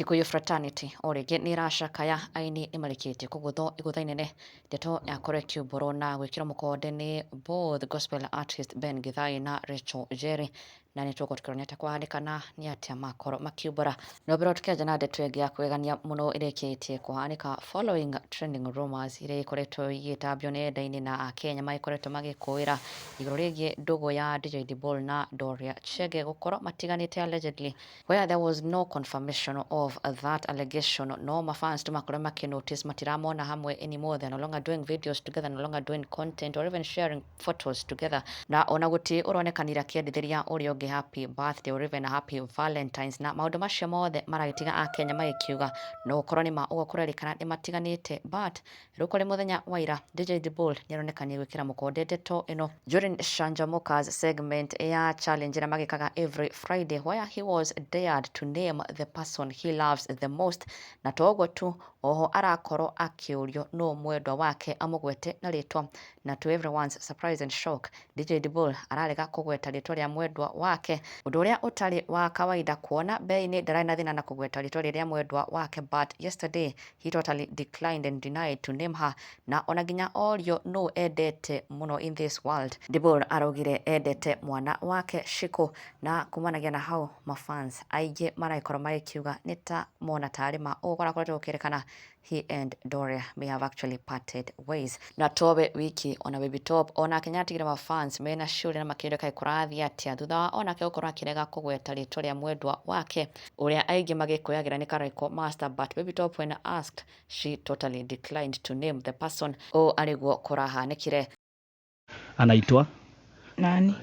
Kikuyu Fraternity o rĩngĩ nĩ ĩracakaya aini nĩ marĩkĩtie kũgũthwo igũtha inene. Ndeto yakorwo ĩkiumbũrwo na gwĩkĩrwo mũkonde nĩ both gospel artist Ben Githae na Rachel Njeri na nĩ tũgũkorwo tũkĩrora atĩa kwahanĩka na nĩ atĩa makorwo makiumbũra. No mbere tũkĩanjia na ndeto ĩngĩ ya kũgegania mũno ĩrĩkĩtie kũhanĩka following trending rumors iria ikoretwo igĩtambio nenda-inĩ na akenya magĩkoretwo magĩkũĩra igũrũ rĩgiĩ ndũgũ ya DJ Dibul na Doria Chege gũkorwo matiganĩte allegedly. Where there was no confirmation of that allegation, no mafans tu makorwo makĩ notice matiramona hamwe anymore, they are no longer doing videos together, no longer doing content or even sharing photos together. Na ona gũtirĩ ũronekanire akĩendithĩria ũrĩa ũngĩ happy birthday or even a happy valentines, na maũndũ macio mothe maragĩtiga akenya magĩkiuga no gũkorwo nĩ ma ũguo kũrerĩkana nĩ matiganĩte, but Rĩu kũrĩ mũthenya wa ira, DJ Dibul nĩaronekanie gwĩkĩra mũkonde ndeto ĩno during Shanjamuka's segment ya challenge ĩrĩa magĩkaga every Friday, where he was dared to name the person he loves the most. Na to ũguo tu, oho arakorwo akĩũrio nũ mwendwa wake amũgwete na rĩtwa. Na to everyone's surprise and shock, DJ Dibul ararega kũgweta rĩtwa rĩa mwendwa wake, ũndũ ũrĩa ũtarĩ wa kawaida kuona mbere-inĩ ndararĩ na thĩna na kũgweta rĩtwa rĩrĩa mwendwa wake, but yesterday he totally declined and denied to name her, na ona nginya orio nũ endete mũno in this world, Dibul araugire endete mwana wake Shiku, na kumanagia na hau mafans aingĩ maragĩkorwo magĩkiuga nĩ ta mona tarĩ ma ũguo kũrakoretwo gũkĩrĩkana he and Doria may have actually parted ways. Na towe wiki ona Baby Top onake nĩaratigire mafans mena ciũria na makĩũria kaĩ kũrathiĩ atĩa thutha wa onake gũkorwo akĩrega kũgweta rĩtwa rĩa mwendwa wake ũrĩa aingĩ magĩkũyagĩra nĩ Karaiko Master, but Baby Top when asked she totally declined to name the person. Ũũ arĩguo kũrahanĩkire. Anaitwa Nani?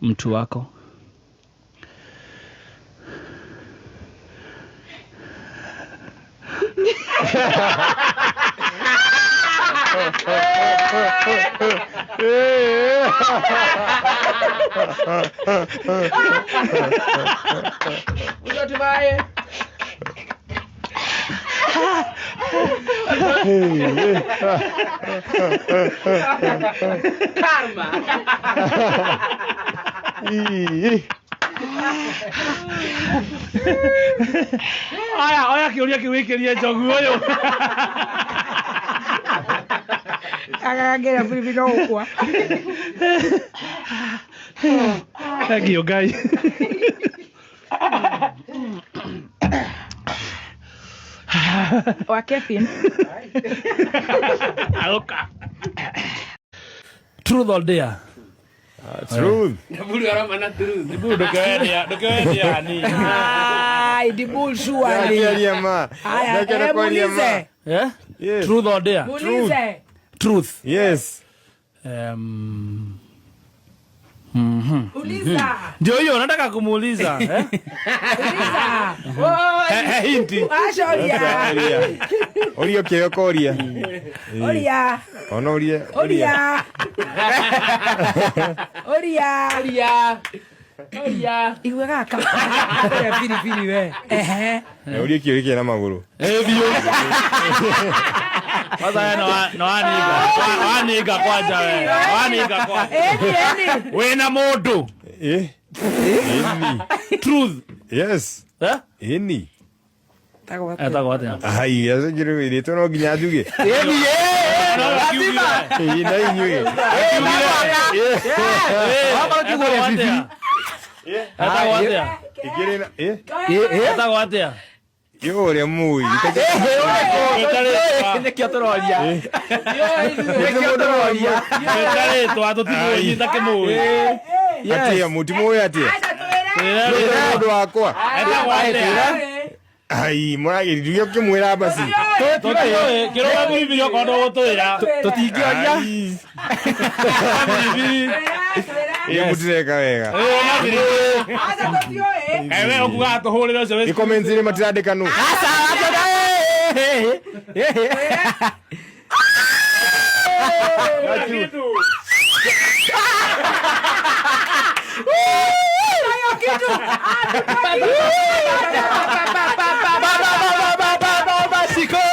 Mtu wako. Karma. Aya, oya kĩũria kĩu wĩkĩrie njogu ũyũ. Agagera biribiri no gũkua. Thank you, Ngai. Wa Kevin. Aroka. Truth or dare? Truth. Ndaburu arama truth. Ndiburu ndũkewendia, ndũkewendia hanini. Ai, Dibul surely. Kwaria ma. Haya, Ndakenda eh, kwaria ma. muulize. Eh? Yes. Truth or dare? Muulize. Truth. Yes. Uliza. Ndio hiyo nataka kumuuliza eh? Uliza. Eh, eh, hinti. Aca oria. Oria. Oria kĩo koria. Oria. Ona orie. Oria. Oria. Oria. Oria. Igua gaka. Oria biribiri we. Ehe. Na orie kĩo gĩkĩ na magũrũ. Eh, biũ. Kwanza wewe no waniga. Waniga kwanja wewe. Waniga kwanja. Eni eni. Wĩna mũndũ. Eh. Ĩni. Truth. Yes. Eh? Ĩni. Etagwo atĩa? Ai, acenjere rĩtwa no nginya njuge. Lazima. Ĩ na inyuĩ. Etagwo atĩa? Etagwo atĩa? Ingĩrĩ na eh Etagwo atĩa? Yo ũrĩa mũĩ. Nĩkĩo tũroria. Nĩkĩo tũroria. Rĩtwa tũtimũĩ ta kĩmũĩ. Atĩa mũtimũĩ atĩa? Aca twĩre. Nĩ mũndũ wakwa. Etagwo atĩa? Ai, mũragĩrire ũkĩmwĩra basi. Tũtiũĩ, kĩrũga biribiri okorwo ndũgũtwĩra. Tũtingĩoria. Ai. Biribiri. Ĩ mũtireka wega. Ĩ, na biribiri. Aca tũtiũĩ. Kaĩ we ũkugaga tũhũrĩre ũcio wĩ Ĩ comments nĩ matirandĩka nũ. Aca, aca, eh, eh, eh, eh. Ba, ba, ba, ba, ba, ba, ba, ba, Shiko!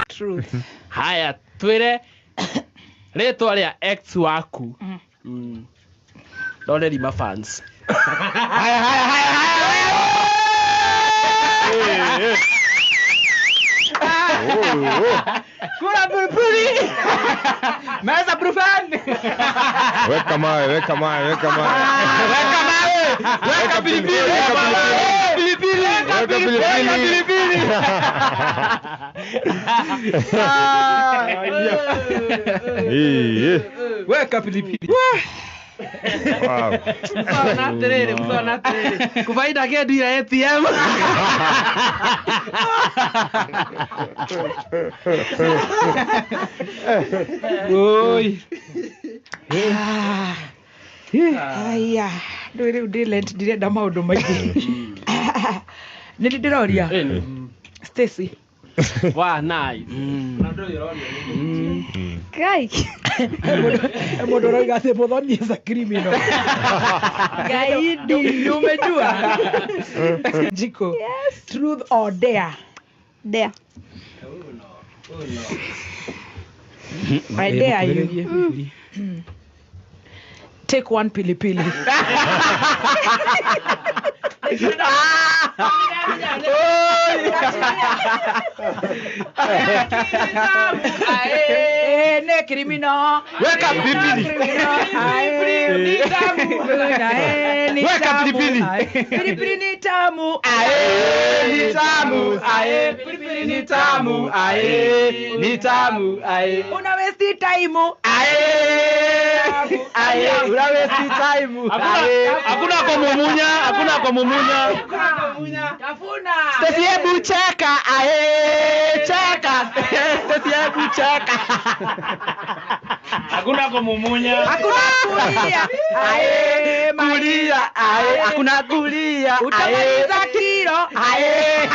Truth. Haya, twĩre rĩtwa rĩa ex waku. Ndoreri mafans. Haya haya haya haya. Eh, eh. Oh, oh. Kula pilipili. Meza brufen. Weka mawe, weka mawe, weka mawe. Weka mawe. Weka pilipili. Weka Pilipili. Weka pilipili. Weka pilipili. Eh, eh. Weka pilipili. Wow. Mthona atiriri, mthona atiriri. Kubaida kendu ira ATM. Oi. Aya, ndå rä u ndä lent ndirenda maå ndå maingä. Nä ndä ndäroria Stacy. Wa nice. Ngai. He må ndå å roiga atä må thoni is a criminal. Gaidi. Nĩ umejua Jiko. Truth or dare? Dare. I dare you. Take one pilipili. Eh, nĩ criminal. Weka pilipili. Pilipili ni tamu. Eh, ni Weka tamu. pilipili. Pilipili ni tamu. Ae, ni tamu, ae, pilipili ni tamu, ae, ni tamu, ae. Una waste time. Ae, ae, una waste time. Ae. Hakuna kumumunya, hakuna kumumunya. Tafuna. Stacy, hebu cheka, ae, cheka. Stacy, hebu cheka. Hakuna kumumunya. Hakuna kulia. Ae, kulia, ae, hakuna kulia, ae. Utamaliza kilo. Ae.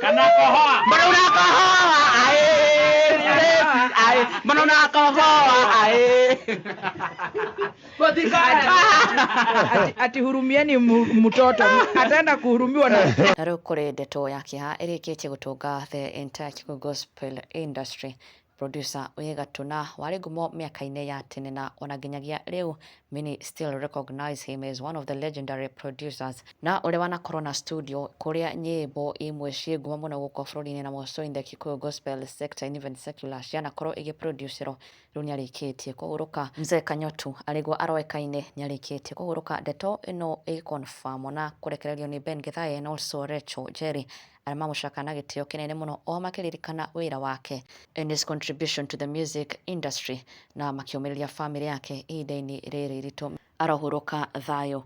Kana kohoa. Mbona unakohoa? Ae, Stacy, ae. Mbona unakohoa? Ae. Ati hurumieni mtoto ataenda kuhurumiwa na Na rĩu kũrĩ ndeto ya kĩeha ĩrĩkĩtie gũtũnga the entire Kikuyu gospel industry. Producer wĩ gatuna warĩ ngumo mĩaka-inĩ ya tene na ona nginyagia rĩu many still recognize him as one of the legendary producers, na ũrĩa wanakorwo na studio kũrĩa nyĩmbo imwe ciĩ ngumo mũno gũkũ bũrũri-inĩ na more so in the Kikuyu gospel sector and even secular cianakorwo igĩproducerwo. Rĩu nĩarĩkĩtie kũhurũka. Mzee Kanyotu arĩguo aroĩkaine nĩarĩkĩtie kũhurũka. Ndeto ĩno ĩgĩconfirmwo na kũrekererio nĩ Ben Githae and also Rachel Jerry arĩa mamũcakaga na gĩtĩo kĩnene mũno o makĩririkana wĩra wake and his contribution to the music industry, na makĩũmĩrĩria famĩlĩ yake ihinda-inĩ rĩrĩ iritũ. Arohurũka thayũ.